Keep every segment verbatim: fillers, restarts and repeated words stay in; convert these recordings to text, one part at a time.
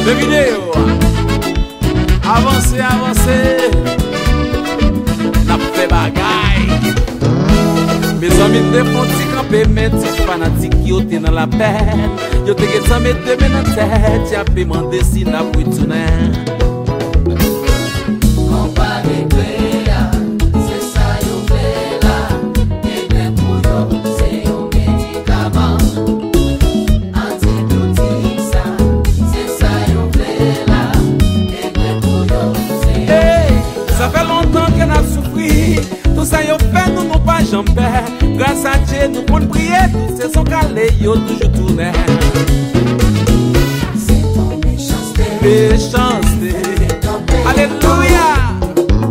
Fè videyo a. Avanse, avanse. N ap fè bagay. Mezanmi, n te fè yon ti kanpe, men ti fanatik yo te nan lapèn. Yo te gentan met de men nan tèt, y ape mande si n ap retounen. Konpa negre a, se sa yo vle la. Negre pou yo, se yon medikaman. Antibyotik sa, se sa yo vle la. Negre pou yo, se... Hey, sa fè lontan ke n ap soufri. Tout sa yo fè nou, nou pa janm pè. Gras a Dye, nou konn priye, tout sezon kale, yo toujou tounen. Se yon mechanste. Mechanste. Alelouya.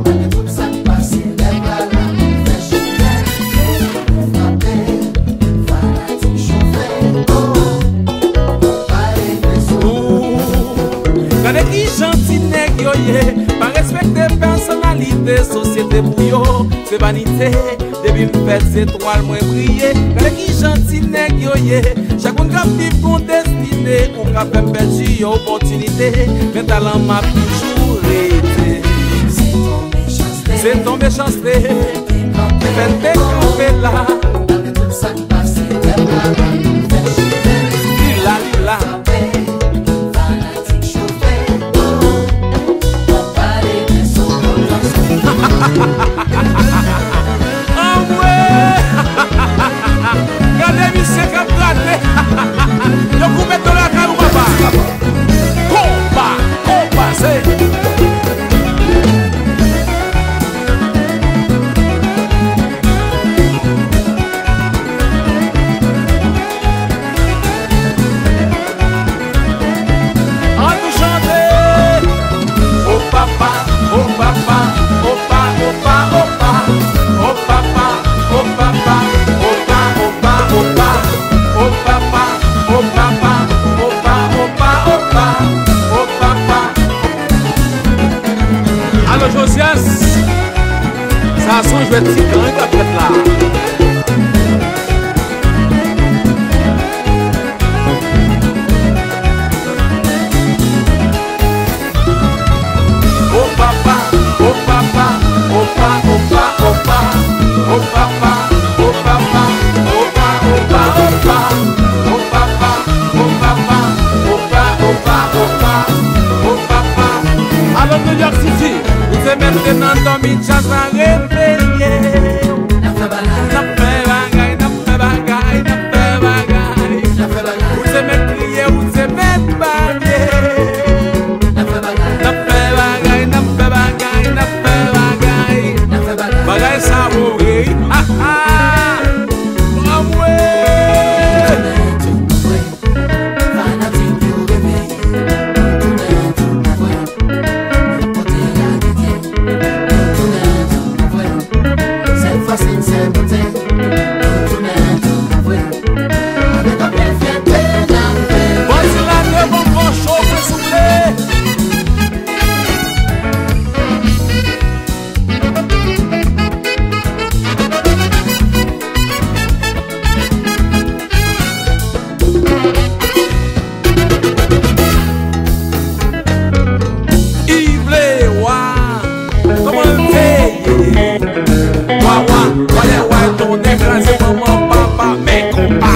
Malgre tout sa k pase, lè pla la, nou fè chimè. Nou frape, fanatik chofe. Oh, pa regle sou. Ooh. Gade ki jan ti nèg yo ye. Pa respekte pèsonalite sosyete pou yo. Se vanite. Depi m fèt, se twal mwen briye. Gade ki jan ti nèg yo ye. Chak moun k ap viv gon destine, ou ka fè m pèdi yon opòtinite. Men talan m ap toujou rete. Se yon mechanste. Se yon mechanste. Fè n te kanpe la. Li la, li la. Anmwe! Gade misye k ap grate. Yo koupe do lakay ou, papa. Konpa, konpa, se. Ann nou chante. O papa, o papa, o pa, o pa, o pa. O papa, o papa, o pa, o pa, o pa. O papa, o papa, o pa, o pa, o pa. O papa. Alo, Josias, sa se yon jwèt ti gang k ap fèt la. O papa, o papa, o pa, o pa, o pa. O papa, o papa, o pa, o pa, o pa. O papa, o papa, o pa, o pa, o pa. O papa. Alò New York City, ou te mèt te nan dòmi, djaz la reveye. N ap fè bagay, n ap fè bagay, n ap fè bagay, n ap fè bagay. Ou te mèt kriye, ou te mèt babye. N ap fè bagay, n ap fè bagay, n ap fè bagay. Bagay sa wo, wi. Ha, ha. Anmwe. Fanatik yo reveye, nou tounen tou pou vre. Kote reyalite, nou tounen tou pou vre. Sèl fòs nou se monte, nou tounen tou pou vre. Avèk anpil fyète n ap fè. Bandi la devan pran cho pou souple. Ivle wa, kòman l te ye? Wa, wa, wa, lè wa, tonnè kraze manman, papa, men konpa.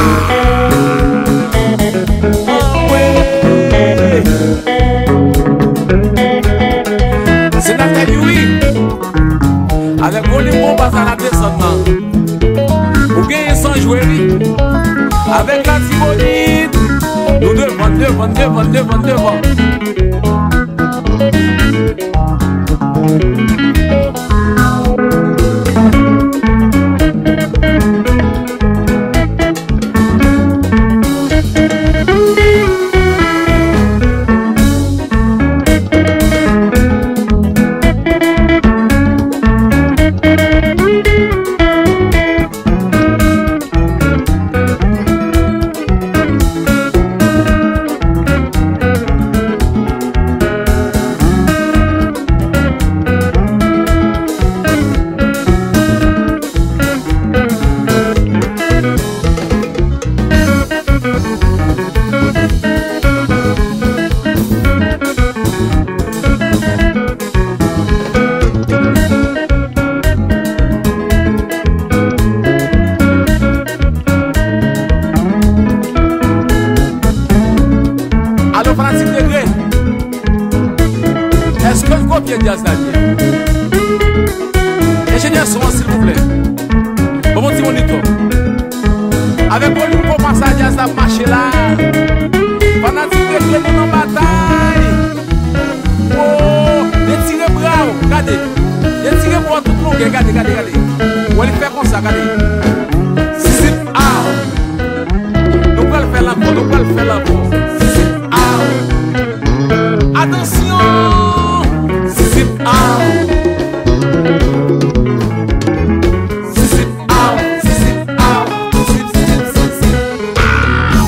Anmwe. Se Nathalie, wi. Avèk volim konpa sa n ap desann nan. Ou genyen san jwe, wi. Avèk Latibonit. Nou devan, devan, devan, devan, devan. Kote djaz la ye? Enjenyè son an, silvouplè. Ban m yon ti monitò. Avèk volim konpa sa, djaz la ap mache la. Fanatik regle nou nan batay. Oh, detire bra w, gade. Detire bra w tout longè, gade, gade, gade. Wè li fè konsa, gade. Zizip, ah. Nou pral fè l ankò, nou pral fè l ankò. Zizip, ah. Atansyon! Zizip, ah. Zizip, ah. Zizip, ah. Zizip, zizip, zizip, ah.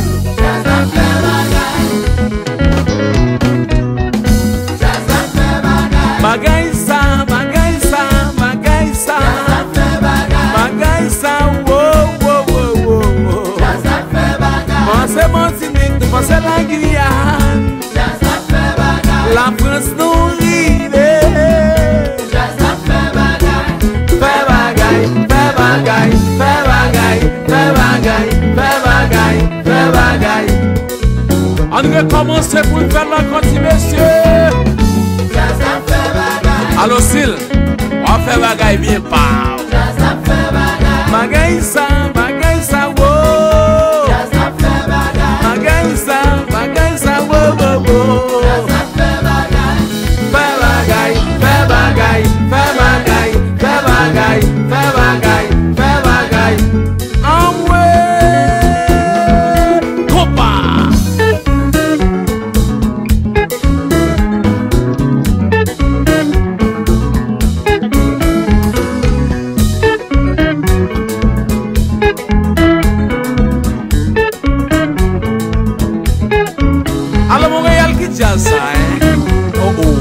Bagay sa, bagay sa, bagay sa. Bagay sa, wo, wo, wo, wo, wo. Panse Matinik, nou panse Lagiyàn. Lafrans nou rive. Fè bagay, fè bagay, fè bagay, fè bagay, fè bagay, fè bagay, fè bagay. Ann rekòmanse pou n fè l ankò, ti mesye. Alo, Sil, w ap fè bagay byen pa w. Bagay sa, bagay sa, wo. Bagay sa, bagay sa, wo, wo, wo. Fè bagay, fè bagay, fè bagay, fè bagay, fè bagay, fè bagay. Anmwe! Konpa! Alò, Monreyal, ki djaz sa, en? Oh, oh.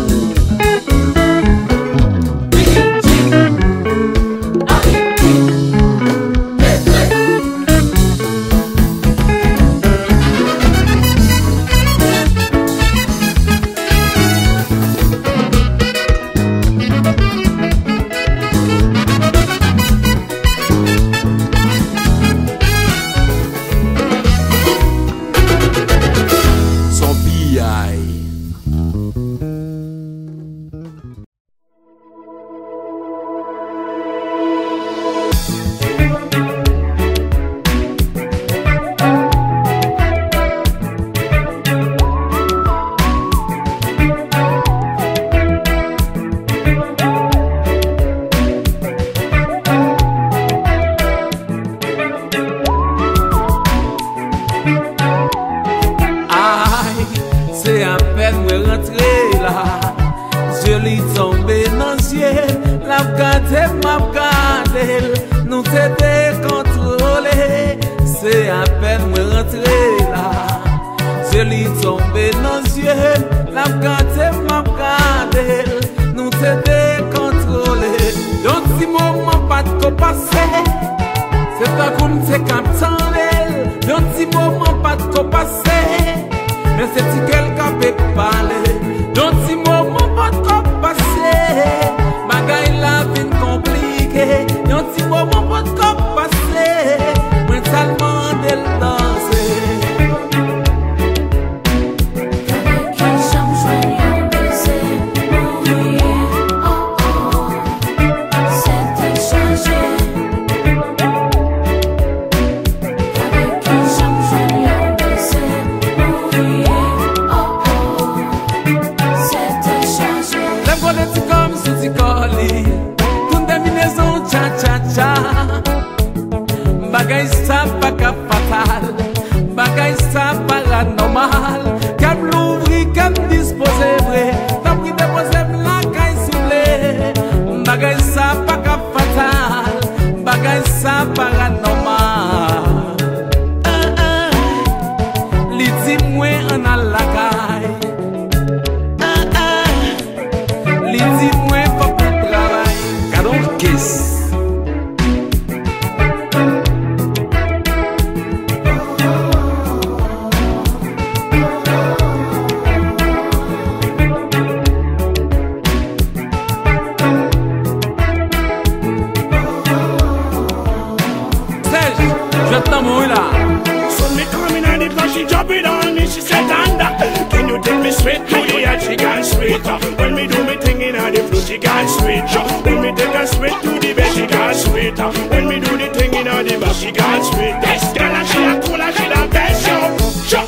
Son piyay. Ay, se apèn mwen rantre la, zye li tonbe nan zye, l ap gade m, m ap gade l, nou te dekontwole. Se apèn mwen rantre la, zye li tonbe nan zye, l ap gade m, m ap gade l, nou te dekontwole. Yon ti moman pa t ko pase, se tankou m te k ap tande l. Yon ti moman pa t ko pase, men se ti kè l k ap pale. Yon ti moman pa t ko pase, bagay la vin konplike. Yon ti moman pa t ko pase, mwen t al mande l danse. Gade kijan m jwenn yon beze mouri, oh, oh, se te chaje. Gade kijan m jwenn yon beze mouri, oh, oh, se te chaje. Lè m kole ti kò m sou ti kò li, konbinezon tcha, tcha, tcha. Bagay sa pa ka fatal, bagay sa paranòmal. Kè m louvri, kè m dispoze vre, tanpri depoze m lakay souple. Bagay sa pa ka fatal, bagay sa paranòmal. Ah, ah. Li di mwen ann al lakay. Ah, ah. Li di mwen fòk nou travay. Gad on kes. Sèj, jwèt lanmou wi la. So me coming and the flashy drop it on me, she said, "Thunder, can you take me straight to the African street? When me do me thing in the Got sweet, yo. When me take a sweet to the bed, she got sweet. When me do the thing inna the back, she got sweet. This girl, she a cool, she the best, yo. Yo.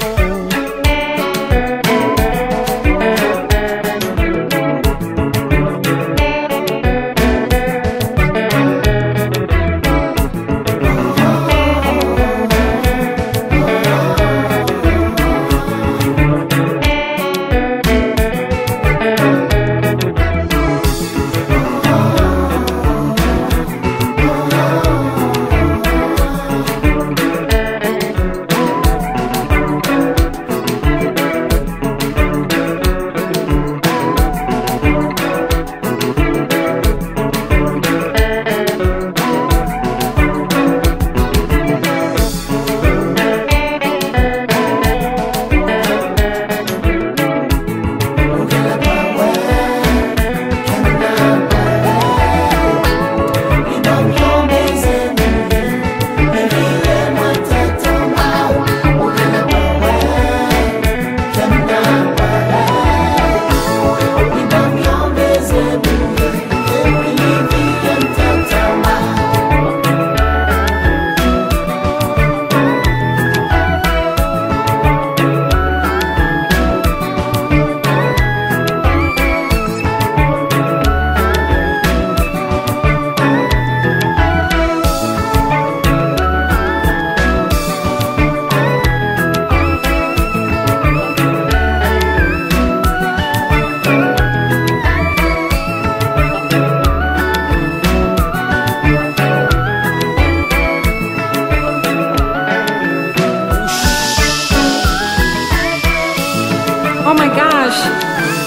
Oh my gosh,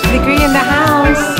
Degree in the house.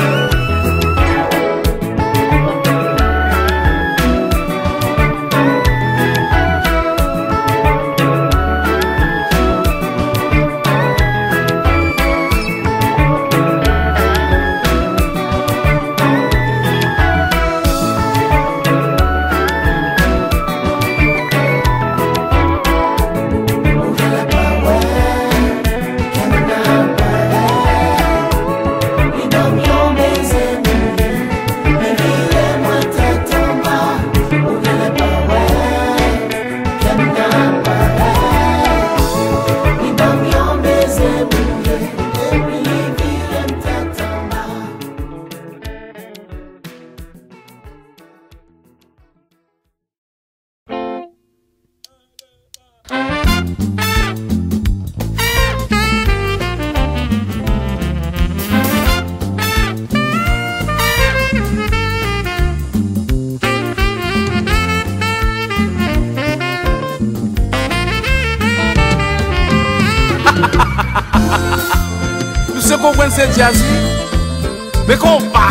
Misye konprann se djaz, wi. Men konpa!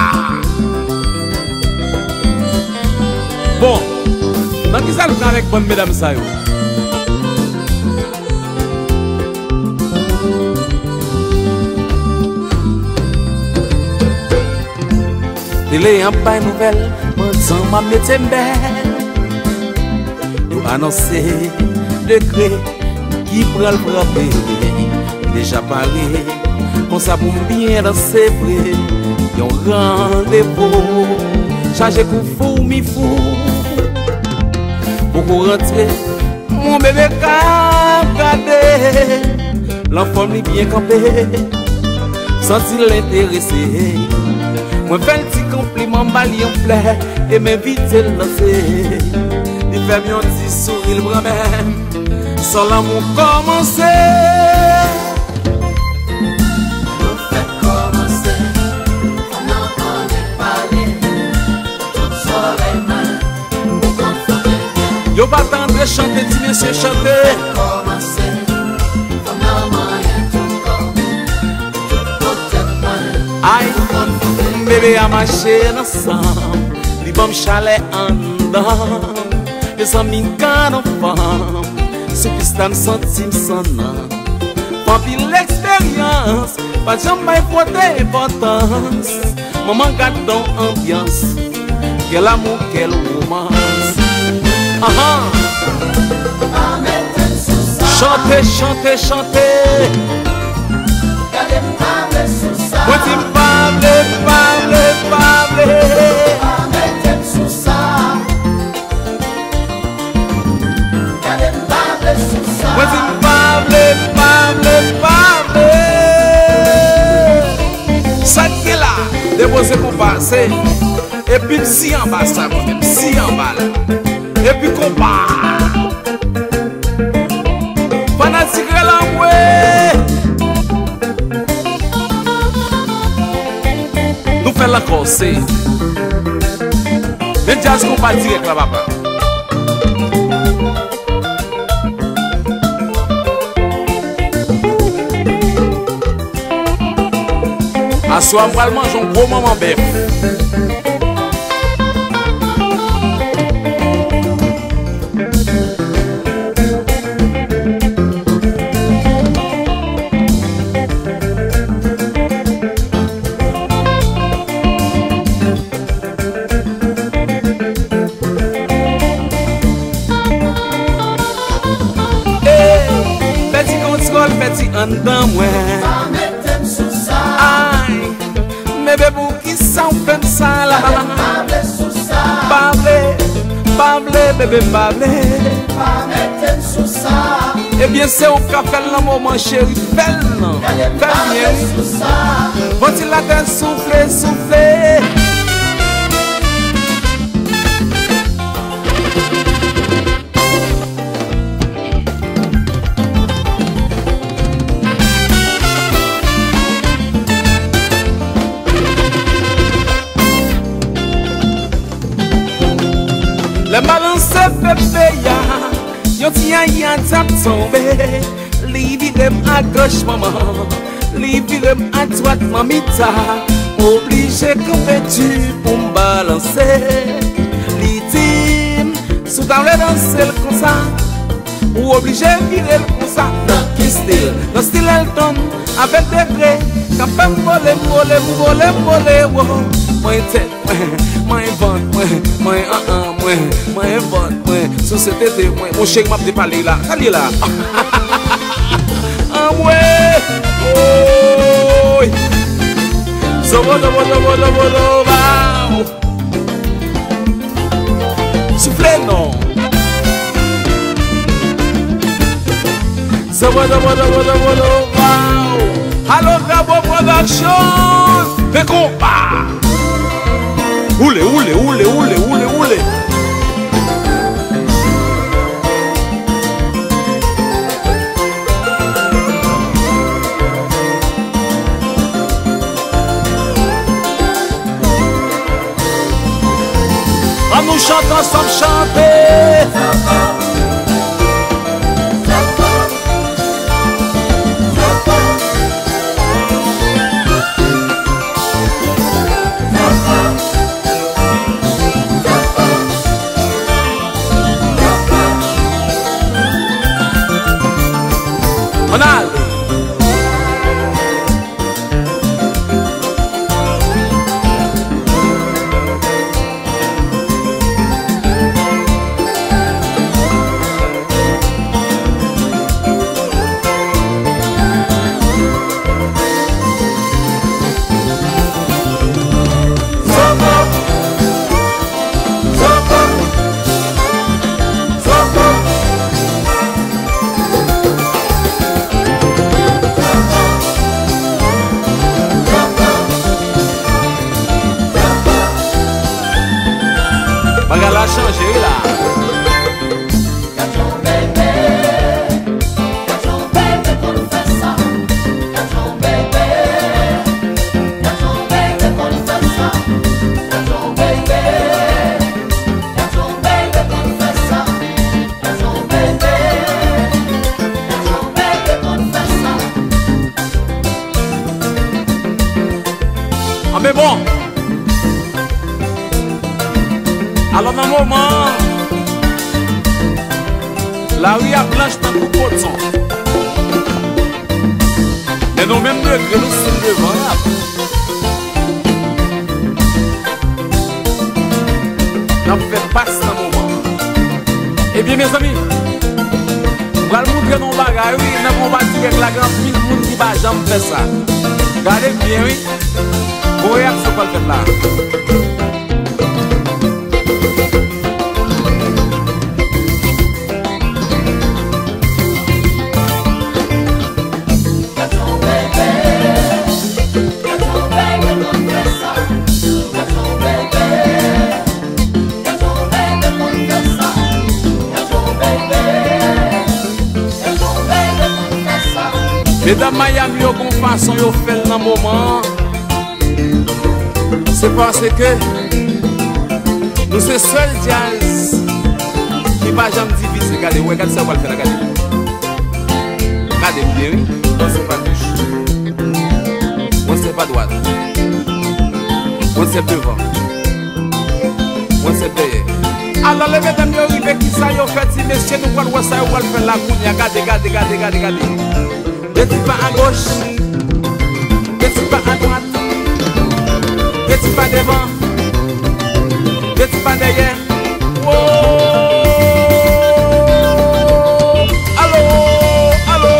Bon, nan kisa nou pral avèk bann medam sa yo? Tele an ap bay nouvèl, pandan m ap mete m bèl. Yo anonse dekrè ki pral frape. M deja pare, konsa pou m byen danse vre. Yon randevou chaje kou foumi fou. Poko rantre, mon bebe ka gade. L anfòm, li byen kanpe, santi l enterese. Mwen fè l ti konpliman, m ba l yon flè, e m envite l danse. Li fè m yon ti souri, l pran men m. San lanmou kòmanse. Nou fèk kòmanse. Fanm nan annik pale. Tout zòrèy mwen, ou konn fòk li byen. Yo pa tande chante, ti mesye chante. Fèk kòmanse. Fanm nan manyen tout kò. Tout potèt mwen, ay, ou konn fòk li byen. Bebe a mache nan san m. Li ban m chalè anndan. Mezanmi, gad on fanm sou pista, m santi m san nanm. Fè anpil eksperyans, pa t janm bay fwote enpòtans. Manman, gad on anbyans, quel amour, quelle romance. Ahan. Chante, chante, chante. Gade m pa vle sou sa. Mwen di m pa vle, pa vle, pa vle. Se, epi m si anba sa, kote m si anba la. Epi konpa. Fanatik rele anmwe. Nou fè l ankò, se. Men djaz konpa dirèk la, papa. Aswè a m pral manje yon gwo manman bèf. Ey, pèdi kontwòl, pèdi anndan mwen. Pa mete m sou sa. Ay, bebe, poukisa w fè m sa la? Pa vle sou sa. Pa vle, pa vle, bebe, pa vle. Pa mete m sou sa. Ebyen, se ou k ap fè l nan moman, cheri. Fè l non. Fè l byen, wi. Vantilatè soufle, soufle. Lè m balanse bebe a, yon ti yaya t ap tonbe. Li vire m agoch, manman, li vire m adwat, manmita. M oblije kanpe di pou m balanse. Li di m, si w ta vle danse l konsa, ou oblije vire l konsa. Nan ki stil? Nan stil Elton, avèk degre, k ap fè m vole, m vole, m vole, m vole, wo. Mwen tèt mwen, mwen vant mwen, mwen an an mwen, mwen vant mwen, souse tete mwen. Monchè, m ap depale la. Sa l ye la? Anmwe! Woy! Zobo, zobo, zobo, zobo, zobo, wow! Soufle non. Zobo, zobo, zobo, zobo, zobo, wow! Alo, Gabo Production! Fè konpa! Woule, woule, woule, woule, woule, woule. Ann nou chante ansanm, chante. Ann ale. Bagay la chanje wi la. Anben bon. Alò, nan moman an, lari a blanch tankou koton. Men nou menm, degre nou sou devan rap. N ap fè pas nan moman an. Ebyen, mezanmi, m pral montre nou yon bagay, wi. Nan konpa dirèk la, gen anpil moun ki pa janm fè sa. Gade byen, wi. Bon reyaksyon k pral fèt la. Medam Miami yo gon fason yo fè l nan moman an. Se paske nou se sèl djaz ki pa janm divize. Gade, wè, gade sa yo pral fè la, gade. Gade m byen, wi. Mwen se pa gòch. Mwen se pa dwat. Mwen se devan. Mwen se dèyè. Alò, lè medam yo rive, kisa yo fè, ti mesye, nou pral wè sa yo pral fè la kounye a. Gade, gade, gade, gade, gade. De ti pa agoch, de ti pa adwat, de ti pa devan, de ti pa dèyè. Wo! Alo, alo,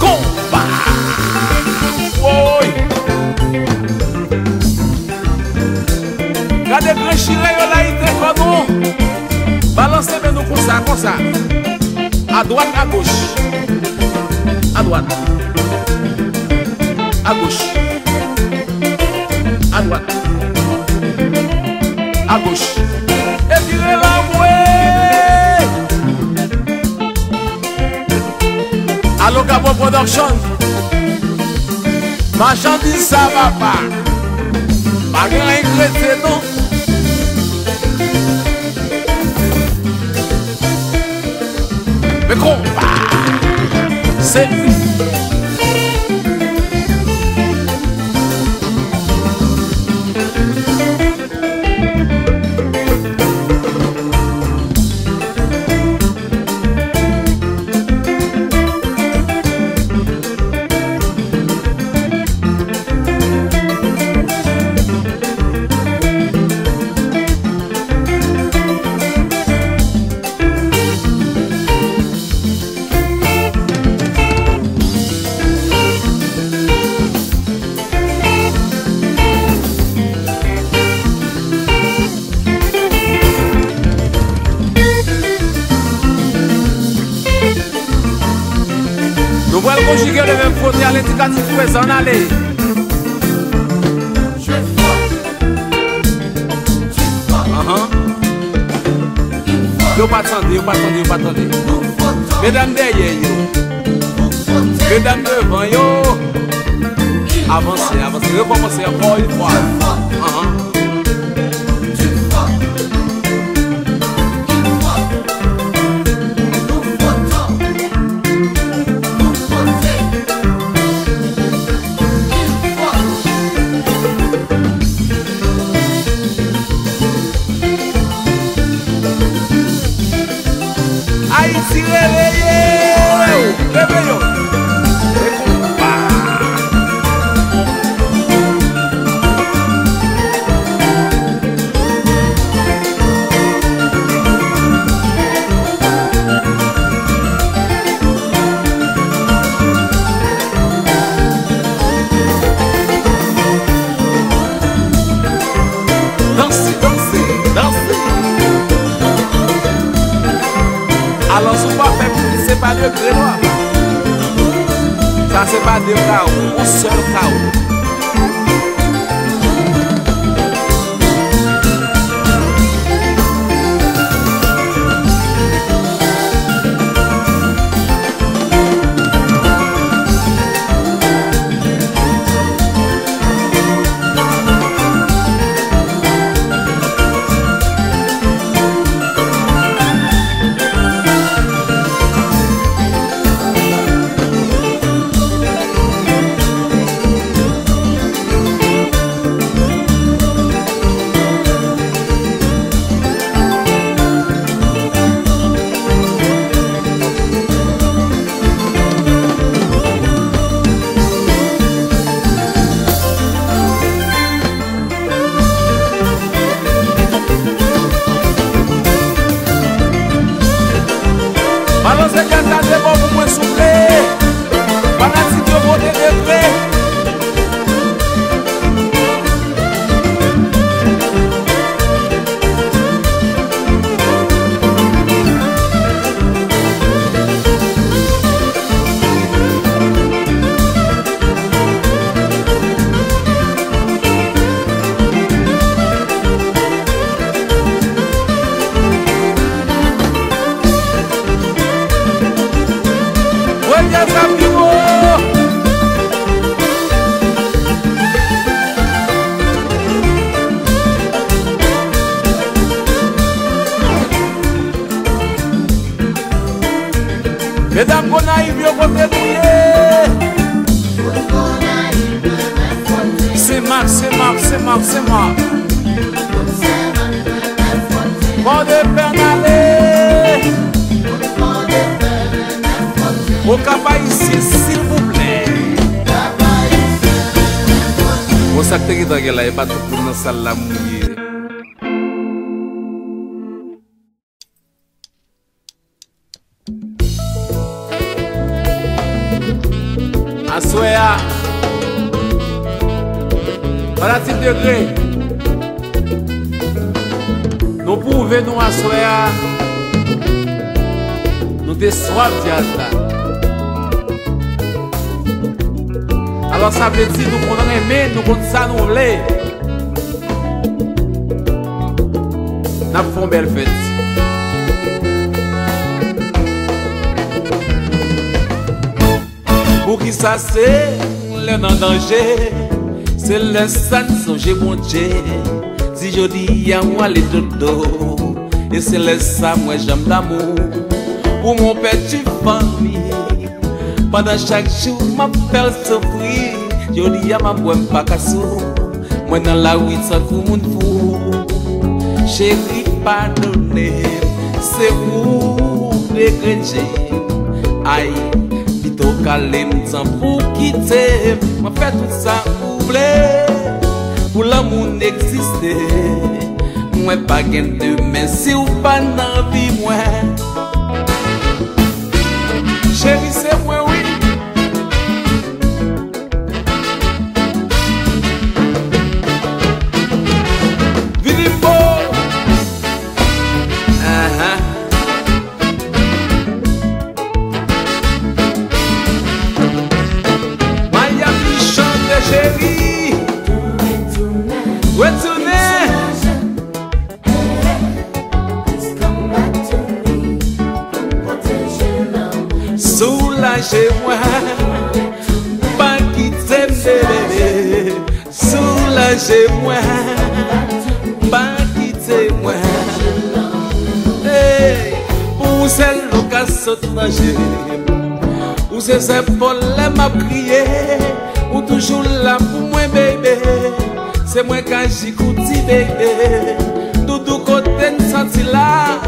konba! Woy! Gade gran chire yo layite kò nou. Balanse men nou konsa, konsa. Adwat, agoch. Adwat. Agoch. Adwat. Agoch. E vire lanmwe. Alo Gabo Production. Machandiz sa papa. Pa gen anyen k rete non. Men konpa. Se Nou pral konjige le vèb fwote a lendikatif prezan, ann ale. Anhan. Yo pa tande, yo pa tande, yo pa tande. Medam dèyè yo. Medam devan yo. Avanse, avanse. Rekòmanse ankò yon fwa. Anhan. Ayiti reveye! Reveye! E konpa! Danse, danse, danse. Alò, si w pa fè plis, se pa de grenwa. Sa se pa de kawo, yon sèl kawo. Mesye, silvouplè. Bon, sa k te gentan gen la, e pa tout moun nan sal la m ye. Aswè a, Fanatik Degre, nou pwouve nou aswè a, nou te swaf djaz la. Alò, sa vle di nou konn renmen, nou konn sa nou vle. N ap fè yon bèl fèt. Poukisa se lè n an danje, se lè sa n sonje Bondye? Si jodi a m ale dodo, e se lè sa m wè jan m damou pou mwen pèdi fanmi. Pandan chak jou m ap fè l soufri, jodi a m ap wè m pa ka sou. Mwen nan lari tankou moun fou. Cheri, padone m, se ou k degranje m. Ay, pito kale m tanpri w kite m. Mwen fè tout sa ou vle pou lanmou n egziste. Mwen pa gen demen si w pa nan vi mwen. Cheri, se mwen, wi. Vini mo. Ahan. Miami chante, cheri. Retounen. Soulaje mwen, pa kite m, bebe. Soulaje mwen, pa kite mwen. Hey, pou ou sèl nou ka sot nan je m. Ou se sèl fò lè m ap kriye. Ou toujou la pou mwen, bebe. Se mwen k aji kou ti bebe. Doudou, kote n santi la,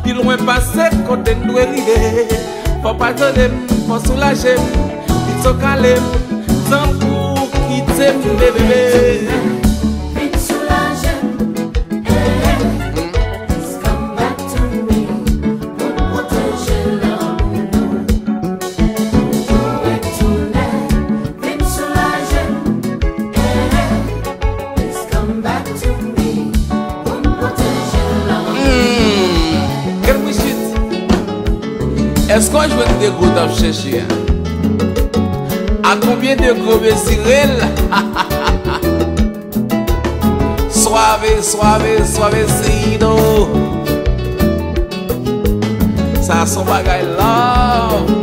pi lwen pase kote n dwe rive. Fò padone m, fò soulaje m, pito kale m, tanpri w kite m, bebe. Vin soulaje m, eh, please come back to me. Pou pwoteje lanmou nou. Pou retounen, vin soulaje m, eh, please come back to me. Pou pwoteje lanmou nou. Hmm. Gad Brigitte. Èske w jwenn degre w t ap chèche a? A konbyen degre w mezire l? Suave, suave, suavecito. Sa se yon bagay love.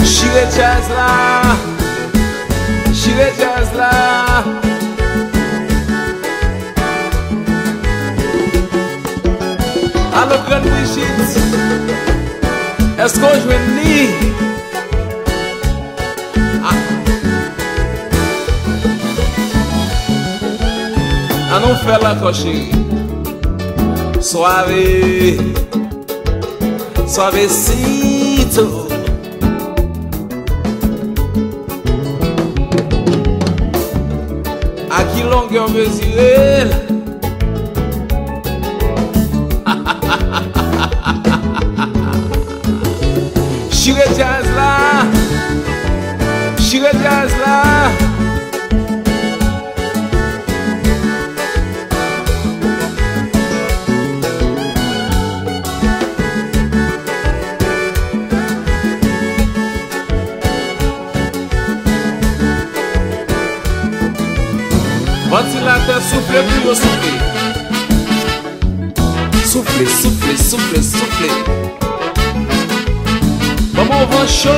Chire djaz la. Chire djaz la. Alo, Grann Brigitte, èske w jwenn li? Ah. Ann nou fè l ankò, cheri. Suave. Suavecito. A ki longè w mezire l? Chire djaz la. Chire djaz la. Vantilatè, soufle pou yo soufle. Soufle, soufle, soufle, soufle. Ban m yon van cho.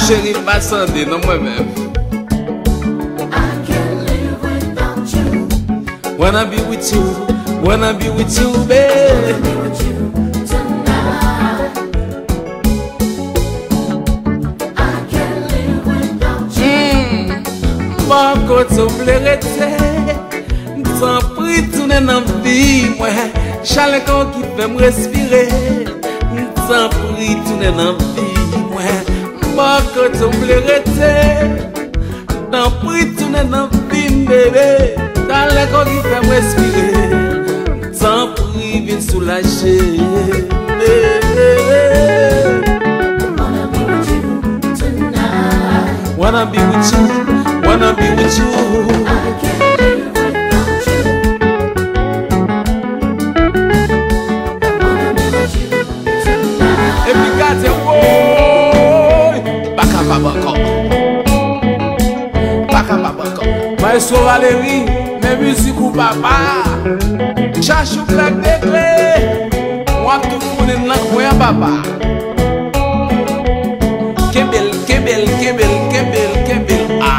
Cheri, m pa tande non mwen menm. I can't live without you. Wanna be with you, wanna be with you, baby. Mm. Bò kote w vle rete, tanpri tounen nan vi mwen. Chalè kò w ki fè m respire, tanpri tounen nan vi mwen. Bò kote w vle rete, tanpri tounen nan vi m, bebe. Chalè kò w ki fè m respire, tanpri vin soulaje, bebe. Wanna be with you, wanna be with you. Epi gade, woy, pa kapab ankò. Pa kapab ankò. Maestro Valery, men mizik ou papa. Chachou Black Degle, w ap tou konnen nan kwen an, papa. Kenbe l, kenbe l, kenbe l, kenbe l, kenbe l. Ah!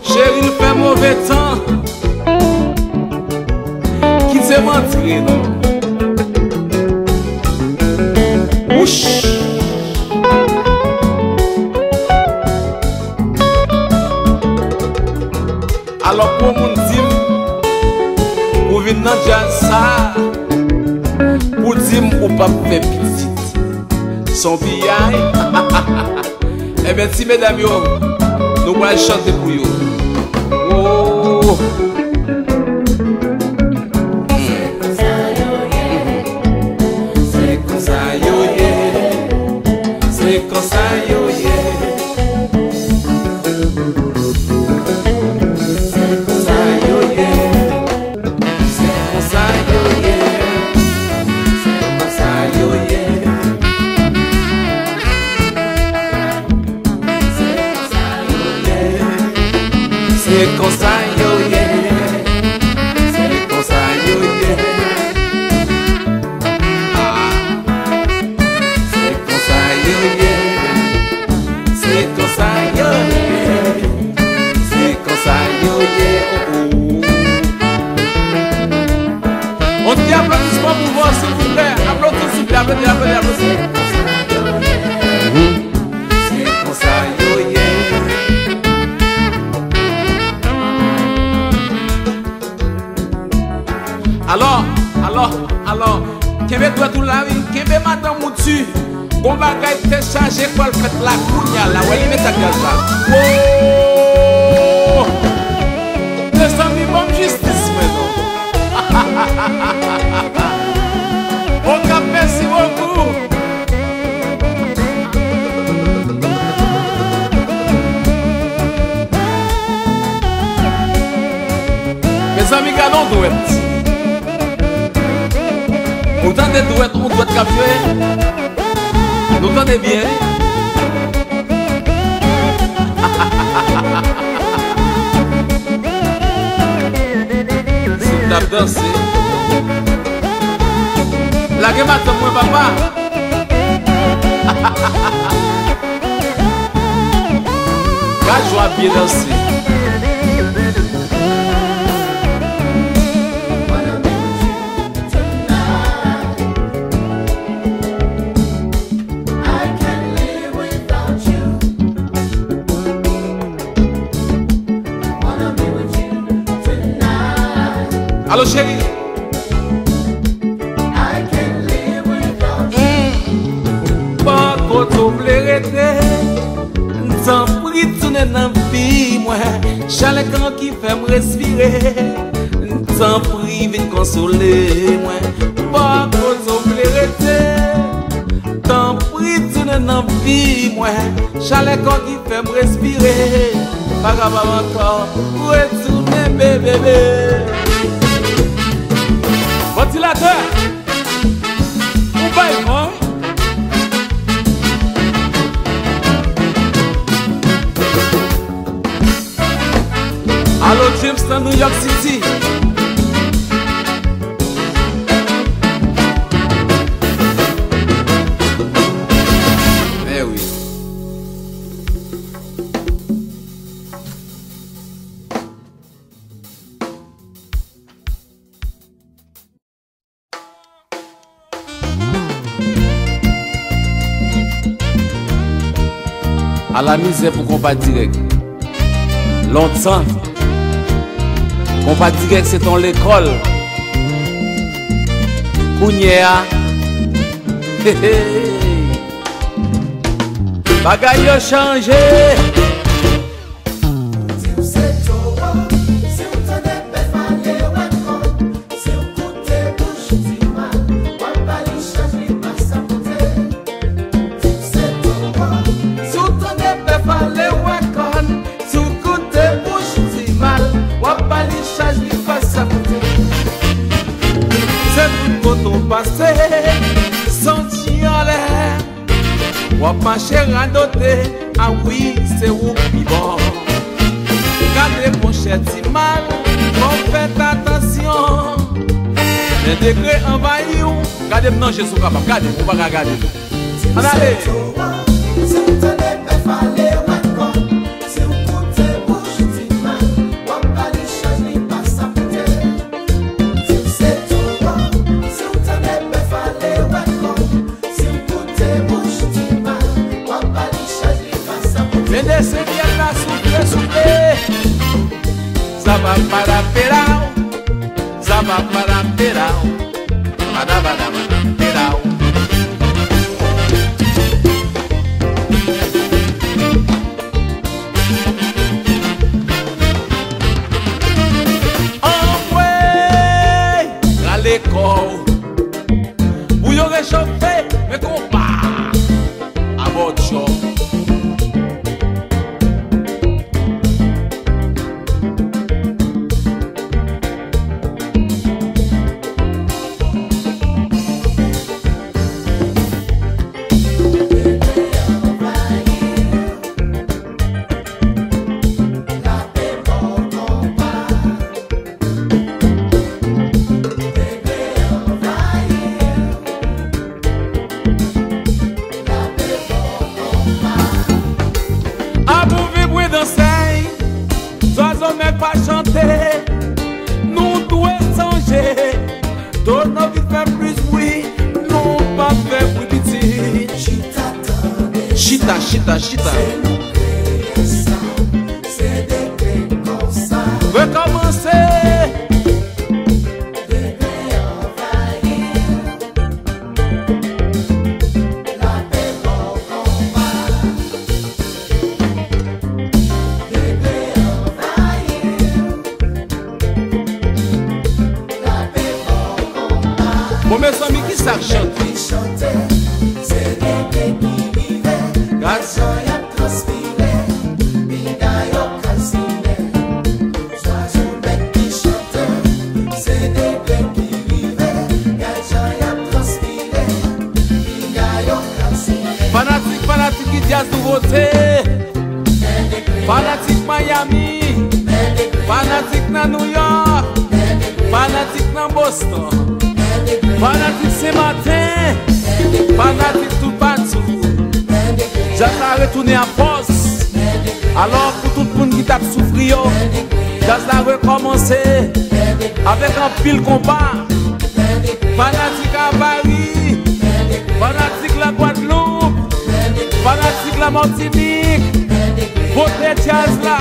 Cheri, l fè move tan. Kite m antre non. Wouch. Alò pou yon moun di m, pou vin nan djaz sa, pou di m ou p ap fè pitit. Se yon piyay. Ebyen, ti medam yo, nou pral chante pou yo. Oh. Se konsa yo ye. Se konsa yo ye. Se konsa yo ye. Se konsa yo ye. Se konsa yo ye. Se konsa yo ye. Se konsa yo ye. Se konsa yo ye. Ah. Se konsa yo ye. Se konsa yo ye. Se konsa yo ye. Oh, oh. On ti aplodisman pou Vò, silvouplè. Aplodi, silvouplè. Aplodi, aplodi, aplodi. Mhm. Se konsa yo ye. Alò, alò, alò, kenbe dwèt ou la, wi. Kenbe madanm ou di. Gon bagay te chaje pral fèt la kounya la. Wè li met ak gaz la. Woo! Mezanmi, ban m jistis mwen non. Okap, mèsi bokou. Mezanmi, gade yon dwèt. Ou tande dwèt, yon dwèt k ap jwe? Nou tande byen? Si m t ap danse. Lage matant mwen, papa. Gad jan w ap byen danse. Alo, cheri. Mm. Bò kote w vle rete, tanpri tounen nan vi mwen. Chalè kò w ki fè m respire, tanpri vin konsole mwen. Bò kote w vle rete, tanpri tounen nan vi mwen. Chalè kò w ki fè m respire. Pa kapab ankò. Retounen, bebe. Vantilatè, ou bay van. Alo, James nan New York City. Ala mizè pou konpa dirèk. Lontan, konpa dirèk se t on lekòl. Kounye a, hey, hey, bagay yo chanje. Di w se towo, si w tande bèf ale wè kòn. Si w koute bouch Timal, w ap ba li chaj li pa sa pote. Di w se towo, si w tande bèf ale wè kòn. Si w koute bouch Timal, w ap ba li chaj li pa sa pote. Se tout kote w pase, santi anlè. W ap mache radote, a wi, se ou k pi bon. Gade monchè Timal, fò w fè atansyon. Lè degre anvayi w, gade m nan je si w kapab, gade, ou pa ka gade m. Ann ale! Si w tande bèf ale wè kòn, si w koute bouch Timal, w ap ba li chaj li pa sa pote. Di w se towo, si w tande bèf ale wè kòn. Si w koute bouch Timal, w ap ba li chaj li pa sa pote. Men de seryèl la souple, souple. Sa va para pera w, sa va para pera w, para para para pera w. Anmwey, rale kò w. Pou yo rechofe, men konpa. Abòt yo. Apou vibri danse, zwazo mèt pa chante, nou dwe sonje, tono vin fè plis bri, nou pa fè bri piti. Chita, chita, chita. Se nou kreye sa, se degre konsa. Rekòmanse. Degre anvayi. Lape bò konpa. Degre anvayi. Bon, mezanmi, kisa k chante? Chante, se degre ki rive. Gad jan y ap transpire, pinga yo kalsine. Zwazo bèk ki chante, se degre ki rive. Gad jan y ap transpire, pinga yo kalsine. Fanatik, fanatik ki djaz nouvote. Fanatik Miami, fanatik nan New York, fanatik nan Boston, fanatik Senmaten, fanatik toupatou. Djaz la retounen an fòs. Alò, pou tout moun ki t ap soufri yo, djaz la rekòmanse avèk anpil konpa. Fanatik a Pari, fanatik la Gwadloup, fanatik la Matinik, vote djaz la,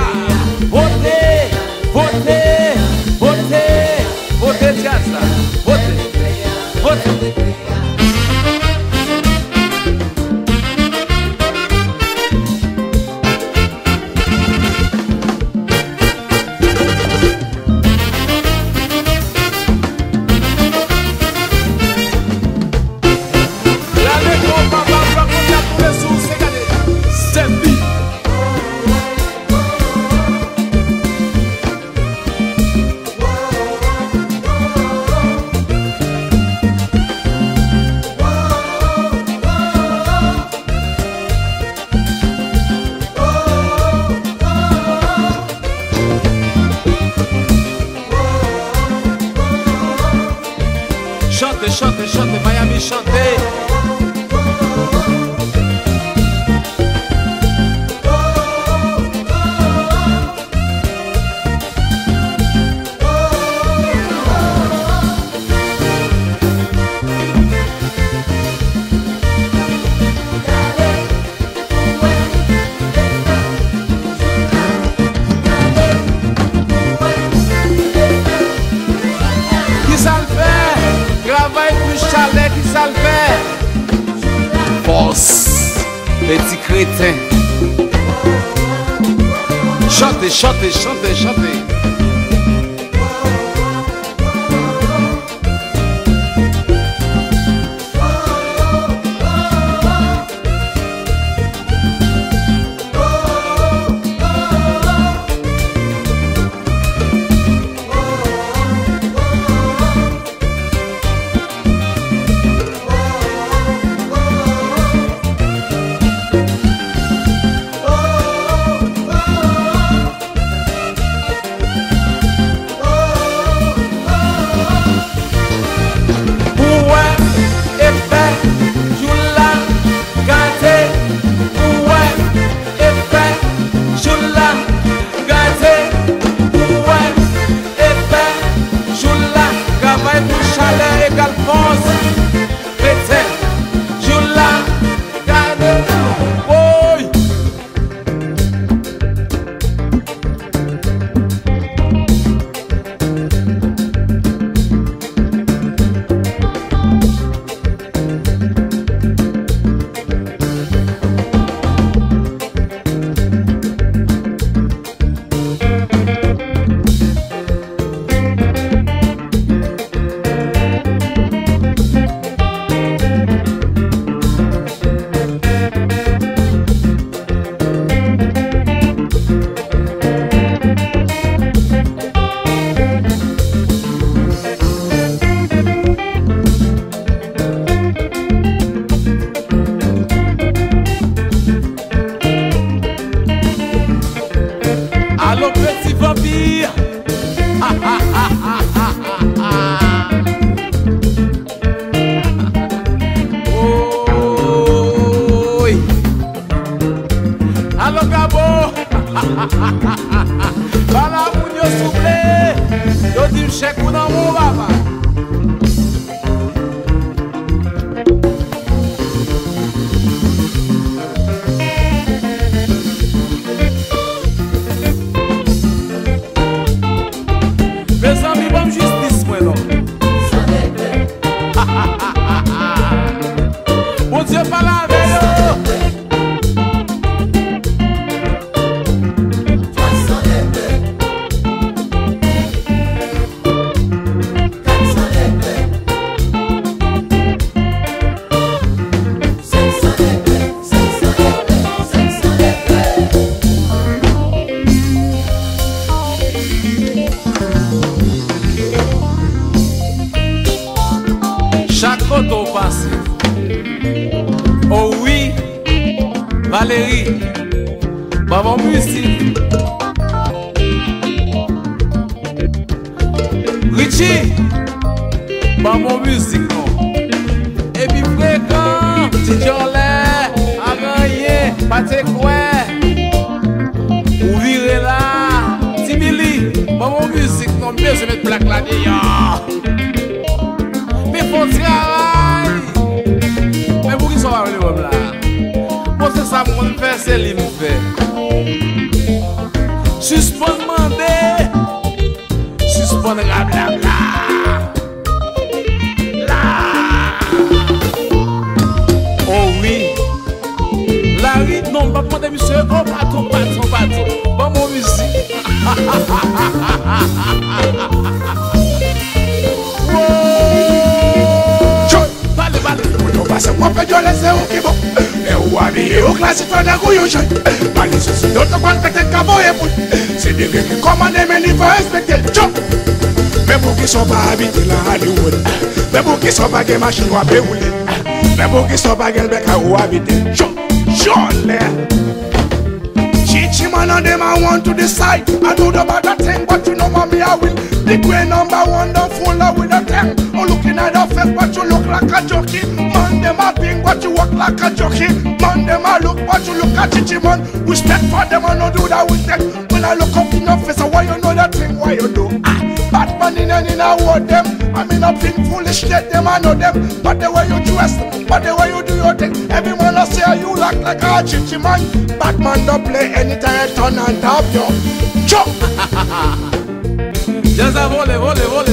vote, vote, vote, vote djaz la, vote, vote. Chante, chante, chante, Miami, chante. Chalè ki sa l fè? Fòs, peti kreten. Chante, chante, chante, chante. Pou wè efè jou la gate, pou wè efè jou la gate, pou wè efè jou la. Travay pou chalè egal fòs. Kretyen, jou la gate. Woy! Alo, peti vanpi! Woy! Alo, Gabo! Pale a moun yo, souple! Yo di m chèk ou nan men w, papa. Mezanmi, ban m jistis mwen non. Bondye pale avè yo. Chak kote w pase. O wi, Valery, ban m on mizik. Richie, ban m on mizik non. Epi frekan, ti djòlè, pa gen anyen, pa te kwè. Ou vire la, ti Billy, ban m on mizik non, m bezwen met plak la deyò. Men fò travay. Men poukisa w pa vle wè m la? Bon, se sa m konn fè, se li m fè. Sispann mande, sispann rablabla. La. O wi. Lari, non, m p ap mande misye. O, patwon, patwon, patwon. Ban m on mizik. Woy! Pale, pale. Pou nou pase, w ap fè dyòlè, se ou ki bon. Lè ou abiye, ou klasik, fè nèg ou yon jan. Pale sou sou, yo te konn pete kavoye bout. Se degre ki kòmande, men nivo respekte. Tchò! Men poukisa w pa abite la Hollywood? Men poukisa w pa gen machin w ap dewoule? Men poukisa w pa gen bèk a ou abite? Tchò! Jòlè! Chichi man and dem a want to decide. I do the bad thing, but you know, mommy, I will. The great number one, the full of with the thing. Oh, looking at the face, but you look like a jockey. Man, dem a ping, but you walk like a jockey. Man, dem a look, but you look at Chichi man. Respect for dem, I know do that with them. When I look up in your face, I want you know that thing, why you do. Ah, bad man in and in, I want them. I mean, I pin foolish, let them, I know them. But the way you dress, but the way you do your thing, every man I say you look like a Chichi man. Bad man don't play anytime, turn and tap yo. Chop! Jazz a vole, vole, vole.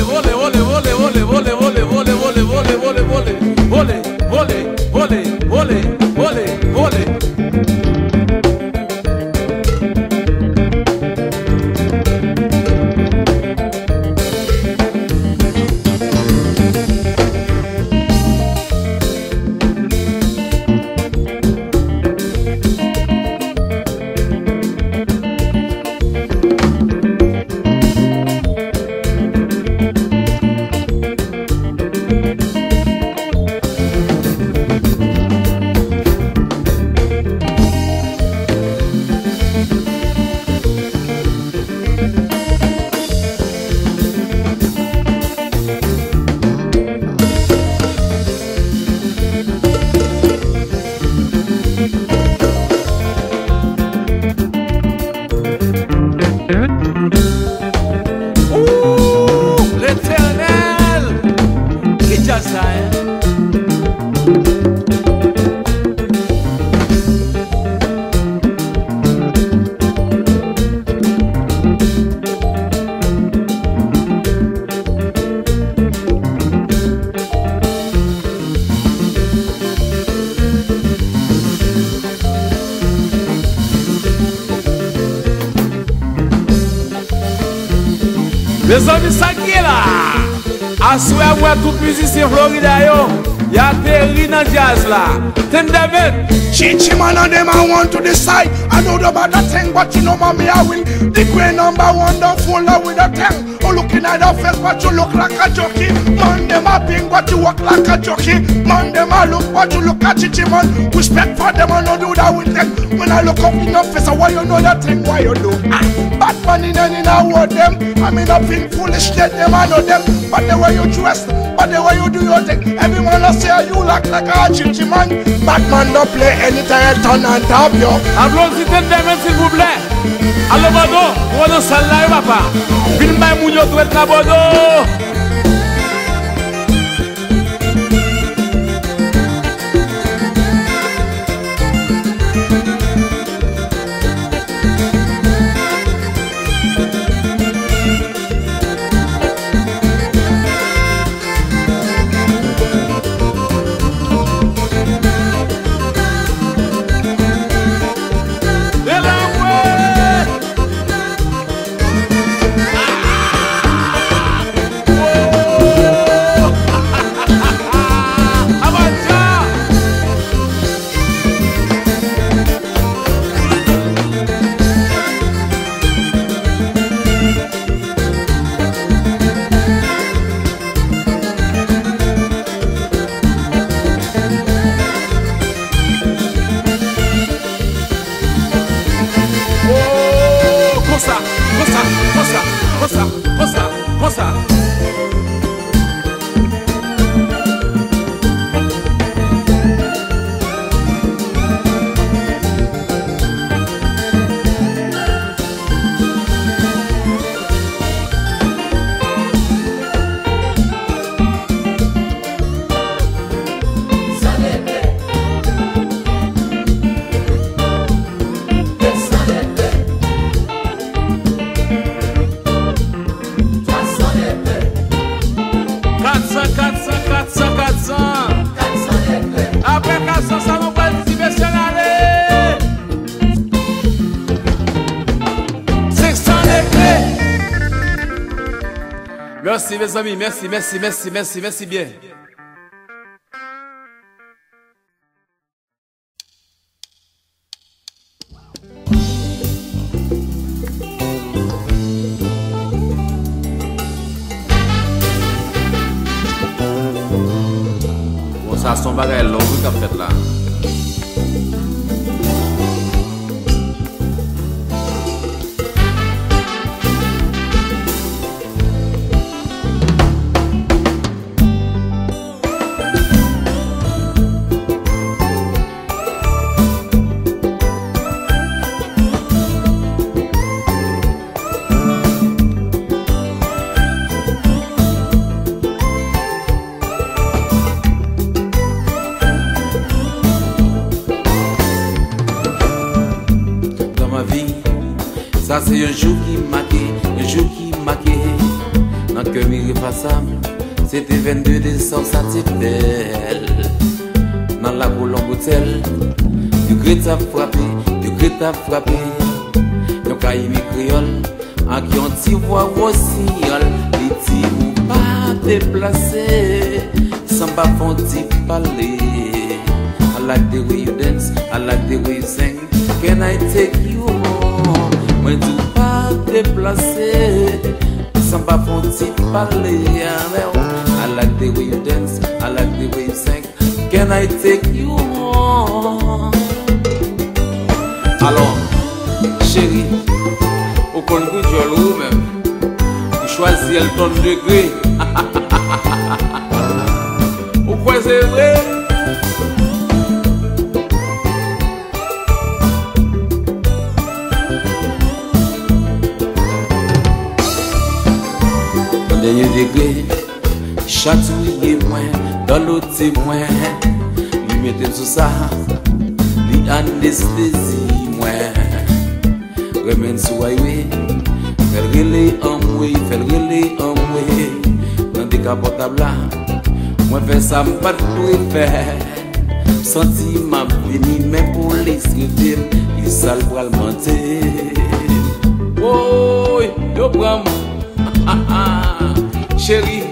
Mezanmi, sa k gen la? Aswè a, m wè tout mizisyen Florida yo, y ateri nan djaz la. Thunderman. Chichi man and dem a one to the side. I know the bad thing, but you know, mommy, I win. The great number one, the full with the thing. Who looking at the face, but you look like a jockey. Man, dem a ping, but you walk like a jockey. Man, dem a look, but you look at Chichi man. Respect for them, I know do that with them. When I look up in your face, I want you know that thing, why you do. Ah, bad man in and in, I want them. I mean, I feel foolish, let them, I know them. But the way you dress, but the way you do your thing, everyone I say you look like a Chichi man. Bad man don't play anytime, turn and tap yo. Aplodi Thunderman, silvouplè. Alo, Bòdo, ou nan sal la wi, papa. Vin bay moun yo dwèt la, Bòdo. Oh, konsa, konsa, konsa, konsa, konsa, konsa. Kat san, kat san, kat san, kat san. Apre kat san sa, nou pral di mesye n ale. Senk san regle. Mèsi, mezanmi, mèsi, mèsi, mèsi, mèsi, mèsi byen. Bon, sa se yon bagay long wi k ap fèt la. Dans ma vie, sa se yon jou ki make, yon jou ki make nan kè m irefasab. Se te vennde desanm, sa te bèl. Nan lakou Longotèl, degre t ap frape, degre t ap frape. Yon Kayimi kreyòl ak yon ti vwa wosiyòl, li di ou pa deplase, sanba fon ti pale. I like the way you dance, I like the way you sing. Can I take you home? Mwen di w pa deplase, sanba fon ti pale avè w. I like the way you dance, I like the way you sing. Can I take you home? Alò, cheri, ou konn kou djòl ou menm. Ou chwazi Elton Degré. Ou kwè se vre? Dènye degre, chatouye mwen, Balote mwen, li mete m sou sa, li anestezi mwen. Renmen sou highway, fè l rele anmwe, fè l rele anmwe. Nan dekapòtab la, mwen fè sa m pa t dwe fè. Santi m ap vini, men polis rete m, kisa l pral mande m? Woy, yo pran m. Cheri,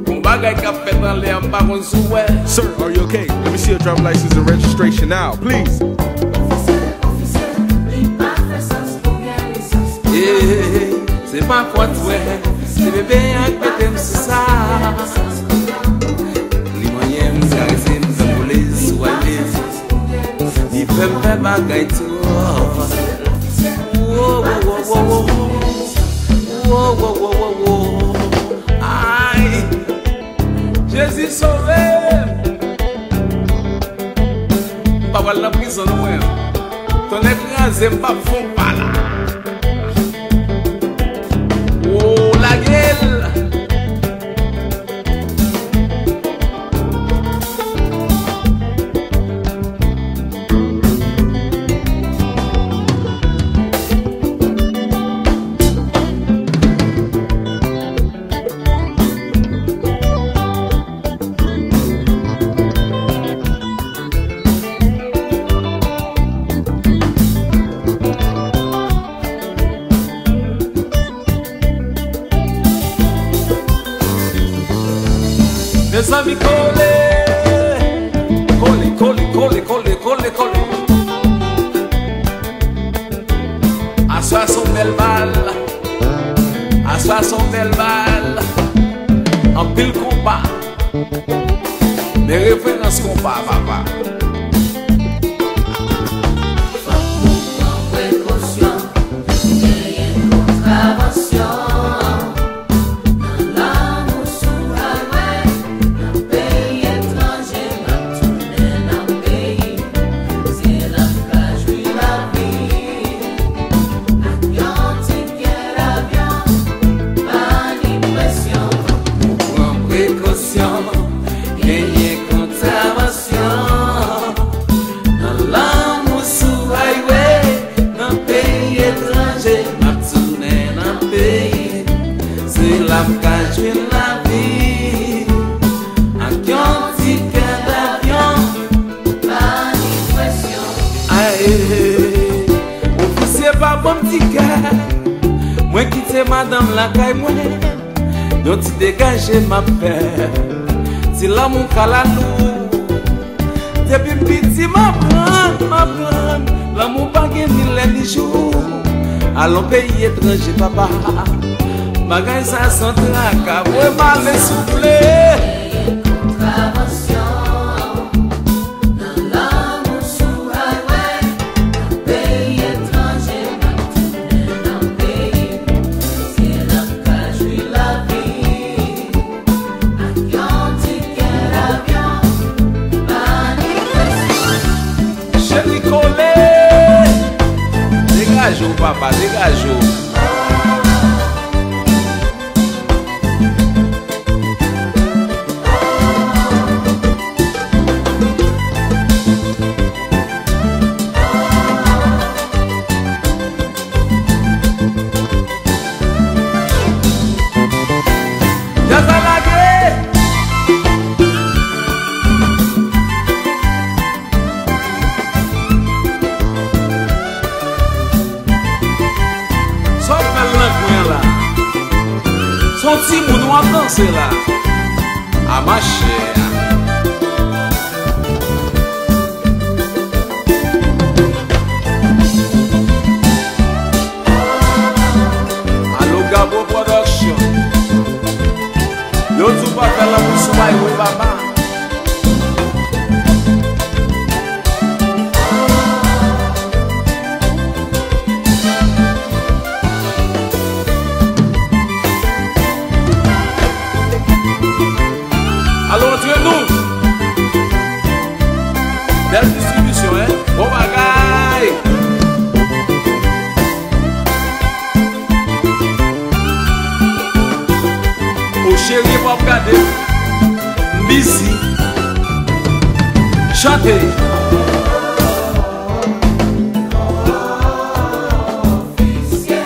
gon bagay k ap fèt anlè a, m pa konn si w wè. Sir, are you okay? Let me see your driver license and registration now, please. Ofisye, ofisye, li pa fè sans pou gen lisans pou Eh, se pa fòt wè, se bebe a k mete m sou sa. Li manyen m, karese m, fè m boule sou highway. Li fè m fè bagay twòp. Wo, wo, wo, wo, wo. Wo, wo, wo, wo, wo. Ay, Jezi sove m. M pa pral nan prizon non mwen. Tonnè kraze m, m p ap fè yon pa la. Wo, lage l. Mezanmi, kole. Kole, kole, kole, kole, kole, kole. Aswè a se yon bèl bal. Aswè a se yon bèl bal. Anpil konpa. Men referans konpa, papa. Fòk nou pran prekosyon, genyen kontravansyon. Nan lanmou sou highway, nan peyi etranje, m ap tounen nan peyi m. Se la m ka jwi lavi. Ak yon tikè davyon, pa ni presyon. Ou pran prekosyon, genyen kontravansyon. Nan lanmou sou highway, nan peyi etranje, m ap tounen nan peyi m. Se la m ka jwenn lavi. Ak yon tikè davyon, pa ni presyon. Ay, ofisye pa ban m tikè. Mwen kite madanm lakay mwen. Yon ti degaje m ap fè. Ti lanmou kalalou. Depi m piti m aprann, m aprann. Lanmou pa gen ni lè ni jou. Alon peyi etranje, papa. Bagay sa san traka. Voye m ale souple. Kontravansyon. Nan lanmou sou highway, nan peyi etranje, m ap tounen nan peyi m. Se la m ka jwi lavi. Ak yon tikè davyon, pa ni presyon. Cheri kole, degaje w papa, degaje w. Djaz la lage! Sa w fè l nan kwen an la? Se yon timoun w ap danse la. A machè a. Alo Gabo Production. Yo di w pa fè lanmou sou bay wi papa. Alo, antre nou. Bèl distribisyon, en? Bon bagay. O cheri, w ap gade m. M Isi. Chante. Ofisye,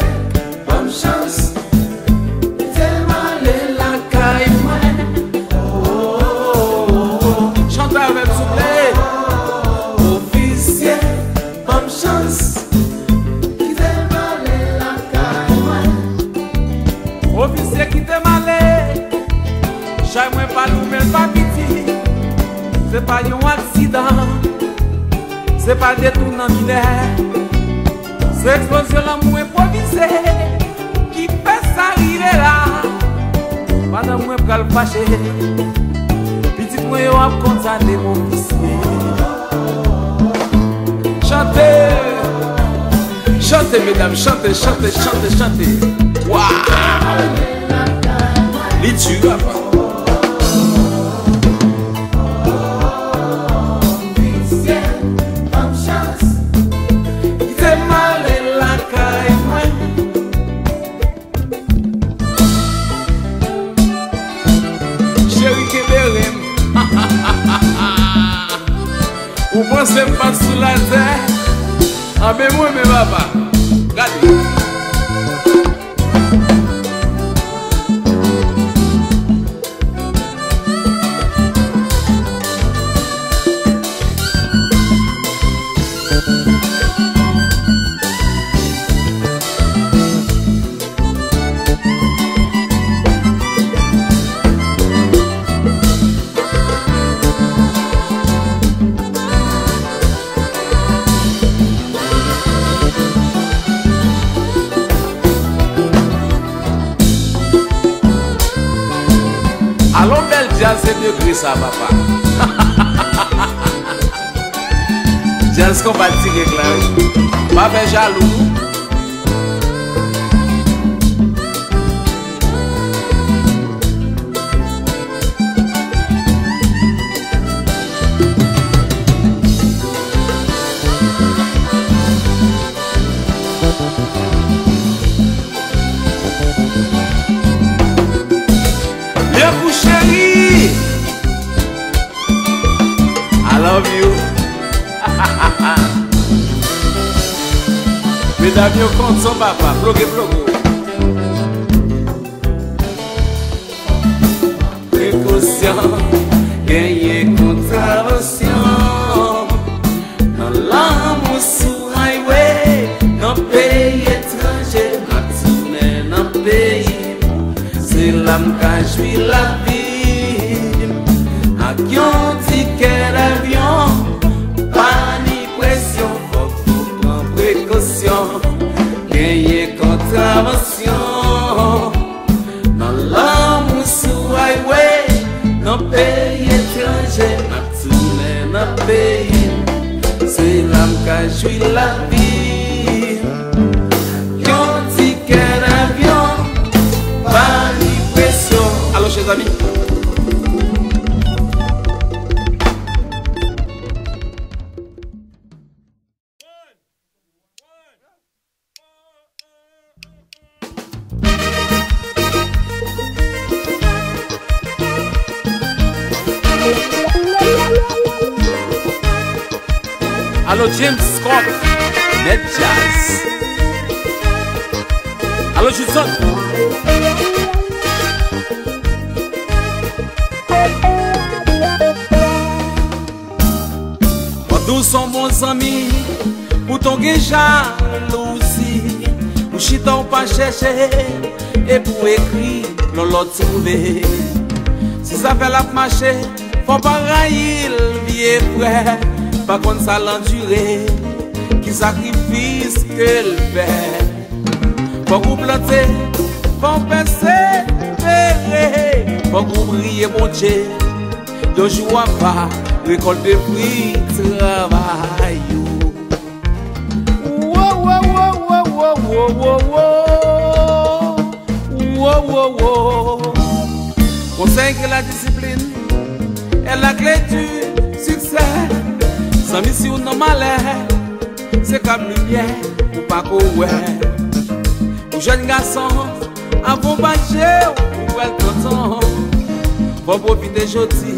ban m chans, kite m ale lakay mwen. Chante avè m, souple. Ofisye, ban m chans, kite m ale lakay mwen. Ofisye, kite m ale. Chay mwen pa lou, men l pa piti. Se pa yon aksidan. Se pa detounan minè. Se eksplozyon lanmou enpwovize ki fè sa rive la. Madanm mwen pral fache. Pitit mwen yo ap kondane m, ofisye. Chante! Chante, medam, chante, chante, chante, chante. Waw! Li di, papa. Kite m ale lakay mwen. Cheri, kenbe rèm. Ou panse m pa t sou latè? Anben, mwen men, papa. Gade. Alon bèl djaz, se degre sa, papa. Djaz konpa dirèk la, wi. Pa fè jalou. Lè pou cheri. I love you. Medam yo kontan, papa. Ploge, ploge. Prekosyon, genyen kontravansyon. Nan lanmou sou highway, nan peyi etranje, m ap tounen nan peyi m. Se la m ka jwi lavi m. Ak yon tikè davyon, pa ni presyon, fòk nou pran prekosyon. Genyen kontravansyon. Nan lanmou sou highway, nan peyi etranje, m ap tounen nan peyi m. Se la m ka jwi lavi. Yon tikè davyon, pa ni presyon. Alò, chèzanmi. Alo, James Scott, Mèt Djaz. Alo, Judson. Pandan w se yon bon zanmi, poutan w gen jalouzi. Ou chita, w pa chèche, epi w ekri, lòlò twouve. Si zafè l ap mache, fò w pa rayi l, vye frè. Pa konn sa l andire, ki sakrifis ke l fè. Fòk ou plante, fòk ou pèsevere, fòk ou priye Bondye. Yon jou w ap va rekòlte fwi travay ou. Wo, wo, wo. Wo, wo, wo. Konsèy ke la disiplin est la clé du succès. Zanmi, si w nan malè, se kab limyè ou pa ko wè. Ou jèn gason, avan w baje, ou wè l tantan. Fò pwofite jodi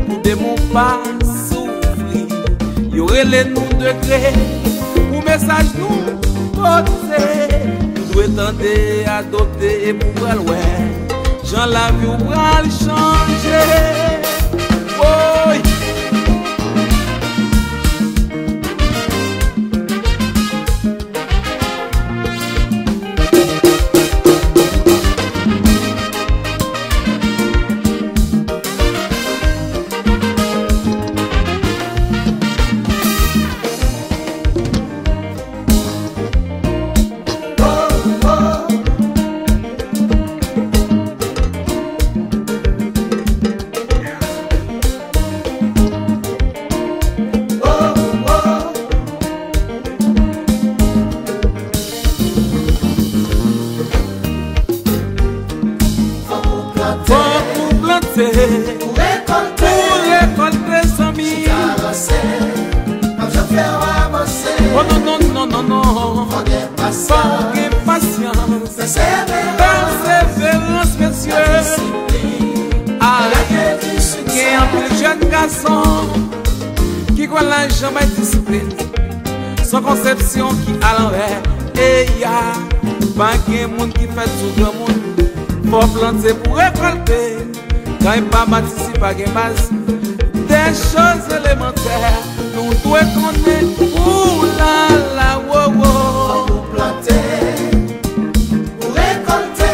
pou demen w pa soufri. Yo rele nou degre pou mesaj nou pote. Nou dwe tande, adopte epi w pral wè jan lavi w pral chanje. Woy! Fòk ou plante pou rekòlte, zanmi. Oh non, non, non, non, non. Fòk gen pasyans, pèseverans, mesye. Ay, gen anpil jèn gason ki kwè lajan bay disiplin. Se yon konsepsyon ki alanvè. Eya, pa gen moun ki fèt sou granmoun. Fò plante pou rekòlte. Kan pa bati si pa gen baz. Des choses élémentaires nou dwe konnen. Ou la la, wo, wo. Fòk ou plante pou rekòlte.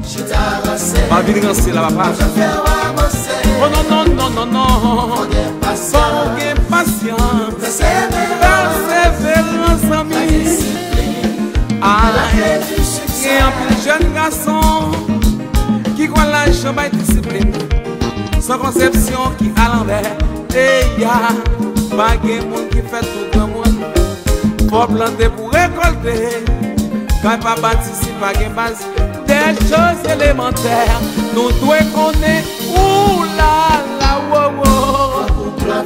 Chita ranse. Pa vin ranse la, papa. Jan fè w avanse. Oh non, non, non, non, non. Fò gen pasyans. Fò gen pasyans. Pèseverans. Pèseverans, zanmi. Ay, gen anpil jèn gason ki kwè lajan bay disiplin. Se yon konsepsyon ki alanvè. Eya, pa gen moun ki fèt pou granmoun. Fò plante pou rekòlte. Kay pa bati si pa gen baz. Des choses élémentaires nou dwe konnen. Ou la la, wo, wo.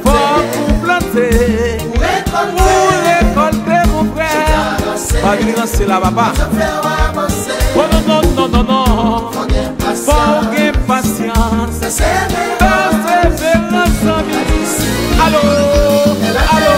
Fòk ou plante pou rekòlte, mon frè. Pa vin ranse la, papa. Oh non, non, non, non, non. Fò w gen pasyans, pèseverans, zanmi. Alo, alo.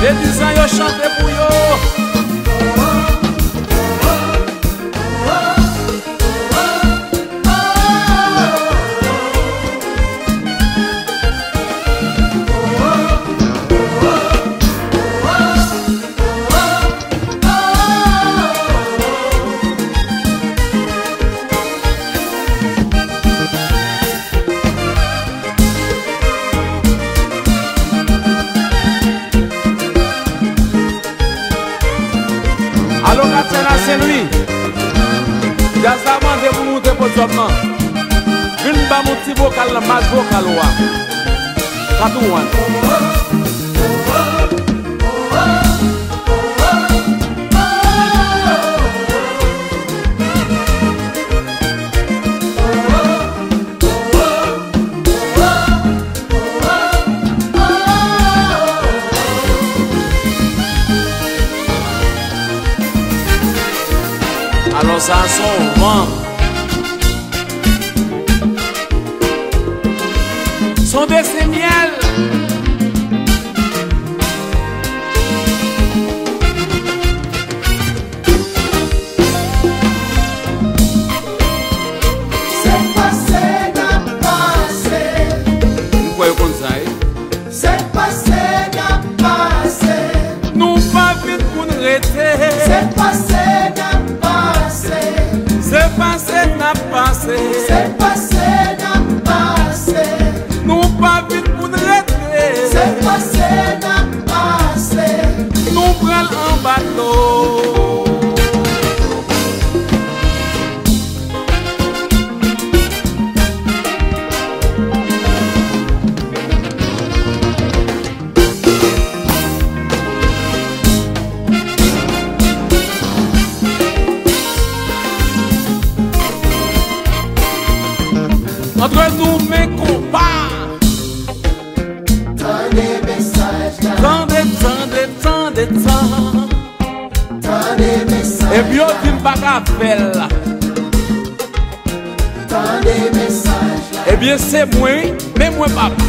Medizan yo chante pou yo. Alo, Katyana Senlwi. Djaz la mande pou moute podyòm nan. Vin ba m yon ti vokal nan mas vokal ou a. Katou wan. Alò, sa a se yon van. Se yon dese myèl. Se pase n ap pase. M kwè yo konn sa, wi. Se pase n ap pase. Nou pa vin pou n rete. Se pase n ap pase. Se pase n ap pase. Se pase n ap pase. Nou pa vin pou n rete. Se pase n ap pase. Nou pral anba dlo. Epi yo di m pa ka fè l. Tande mesaj la. Ebyen, se mwen, wi, men mwen p ap.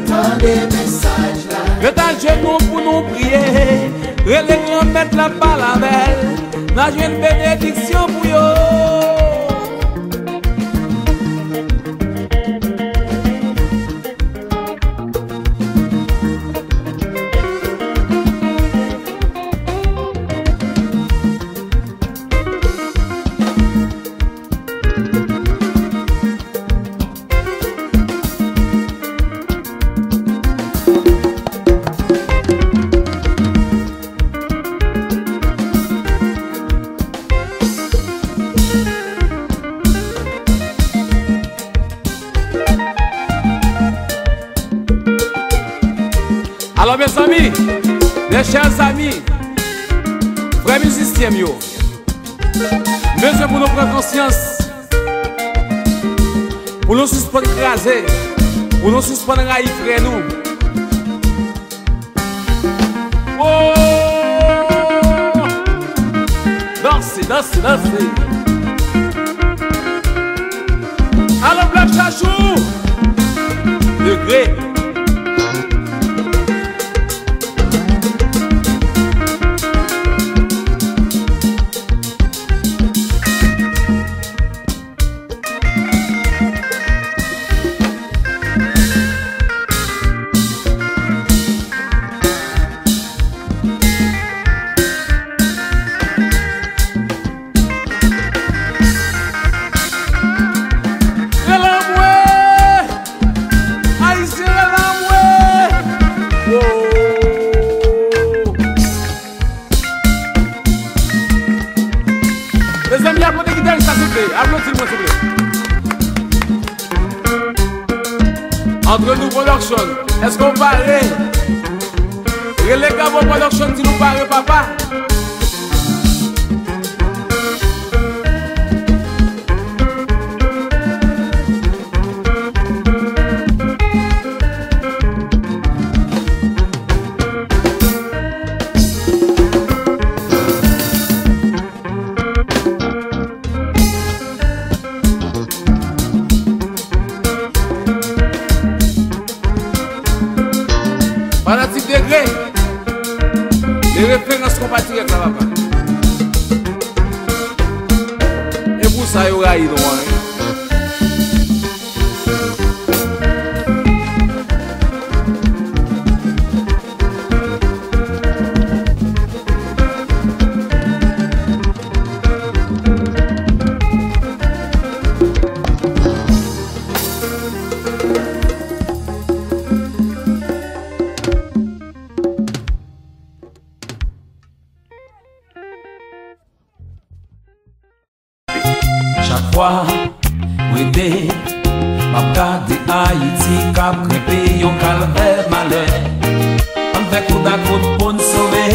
Tande mesaj la. Ret ajenou pou nou priye. Rele Granmèt la, pale avè l. N a jwenn benediksyon pou yo. Alò, mezanmi, mes chers amis, frè mizisyen m yo, m bezwen pou nou pran konsyans, pou nou sispann kraze, pou nou sispann rayi frè nou. Oh! Danse, danse, danse. Alò, Black Chachou. Degre. Rele anmwe! Ayisyen, rele anmwe! Wo! Mezanmi, aplodi gitaris la, souple. Aplodi l mwen, souple. Entre Nous Production, èske w pare? Rele Gabo Production, di nou pare, papa. Fanatik Degre, de referans konpa dirèk la, papa. E pou sa yo rayi nou an, wi. Chak fwa m rete, m ap gade Ayiti k ap grenpe yon kalvè malè. Ann fè kout a kout pou n sove.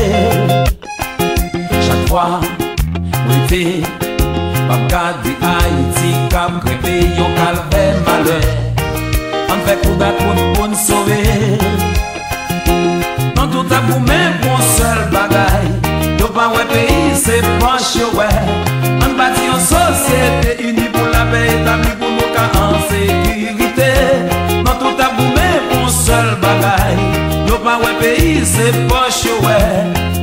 Chak fwa m rete, m ap gade Ayiti k ap grenpe yon kalvè malè. Ann fè kout a kout pou n sove. Nou tout ap goumen pou yon sèl bagay. Yo pa wè peyi, se pòch yo wè. Ann bati yon sosyete ini pou lapè etabli pou nou ka an sekirite. Nou tout ap goumen pou yon sèl bagay. Yo pa wè peyi, se pòch yo wè.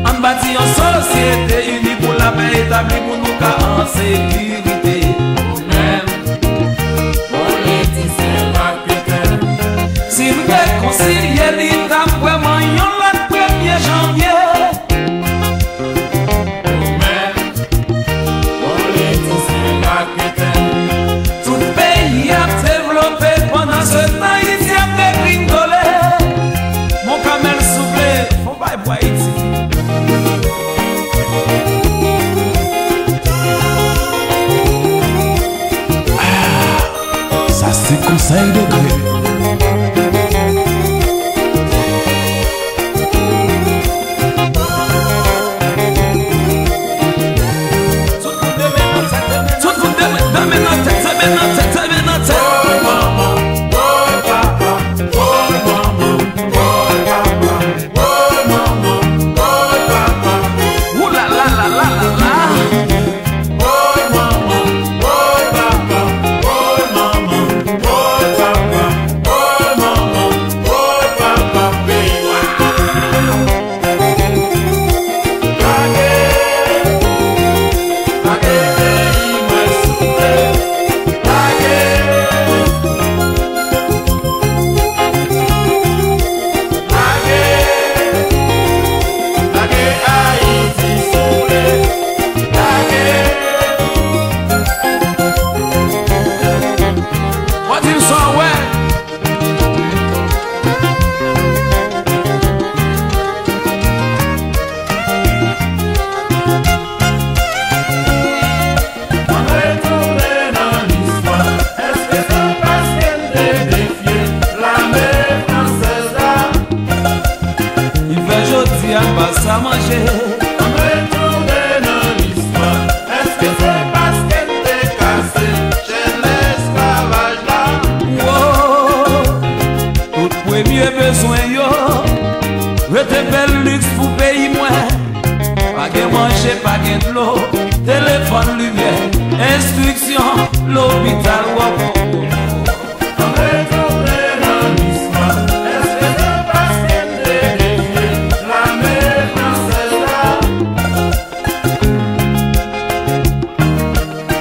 Ann bati yon sosyete ini pou lapè etabli pou nou ka an sekirite. Ou menm, politisyen raketè. Si m te konsilye li, t ap vrèman yon lòt premye janvye. Ou menm, politisyen raketè. Tout peyi ap devlope, pandan se tan Ayiti ap degringole. Mon Kamèl, souple, fè yon bagay pou Ayiti. Sa se konsèy Degre. Tout moun de men nan tèt, de men nan tèt, de men nan tèt, de men nan tèt. Ou la la la la la. Wè. Ann retounen nan listwa. Èske se paske n te defye lame fransèz la? Ki fè jodi a n pa sa manje. Ann retounen nan listwa. Èske se paske n te kase chèn esklavaj la? Wo! Tout premye bezwen yo rete bèl liks pou peyi mwen. Pa gen manje, pa gen dlo, telefòn, limyè, enstriksyon, lopital, wo, wo, wo. Ann retounen nan listwa. Èske se paske n te defye lame fransèz la?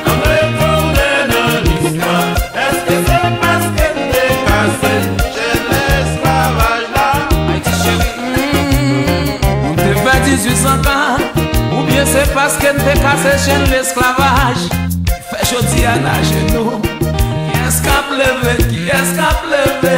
Ann retounen nan listwa. Èske se paske n te kase chèn esklavaj la? Ayiti cheri, mm, pou n te fè dizuit san ka, oubyen se paske n te kase chèn lesklavaj? Fè jodi a n ajenou. Kiyès k ap leve? Kiyès k ap leve?